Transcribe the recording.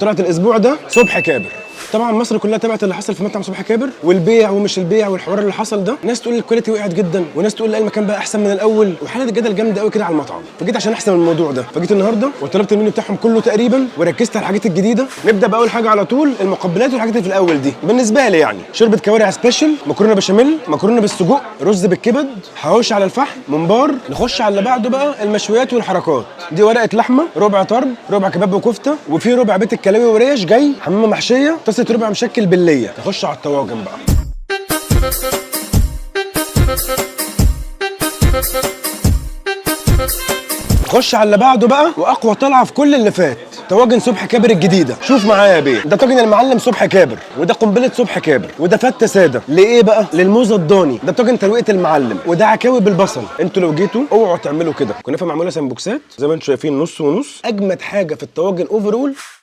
طلعت الاسبوع ده صبح كابر. طبعا مصر كلها تابعت اللي حصل في مطعم صبحي كابر، والبيع ومش البيع والحوار اللي حصل ده. ناس تقول ال quality وقعت جدا، وناس تقول لا المكان بقى احسن من الاول، وحاله الجدل جامدة قوي كده على المطعم. فجيت عشان احسن الموضوع ده، فجيت النهارده وطلبت المنيو بتاعهم كله تقريبا، وركزت على الحاجات الجديدة. نبدا باول حاجة على طول، المقبلات والحاجات اللي في الاول دي بالنسبة لي يعني شوربة كوارع special، مكرونه بشاميل، مكرونه بالسجق، رز بالكبد، حواوشي على الفحم، ممبار. نخش على اللي بعده بقى، المشويات والحركات دي. ورقة لحمه، ربع طرب، ربع كباب وكفته، وفي ربع بيت الكلاوي وريش جاي، حمامه محشيه، طاسه ربع مشكل بالليه. نخش على الطواجن بقى. نخش على اللي بعده بقى، واقوى طلعه في كل اللي فات، طواجن صبحي كابر الجديدة. شوف معايا يا بيه، ده طاجن المعلم صبحي كابر، وده قنبلة صبحي كابر، وده فته ساده لايه بقى؟ للموزه الضاني. ده طاجن ترويقه المعلم، وده عكاوي بالبصل. انتوا لو جيتوا اوعوا تعملوا كده. كنافه معمولة سمبوكسات زي ما انتم شايفين، نص ونص. اجمد حاجة في الطواجن overall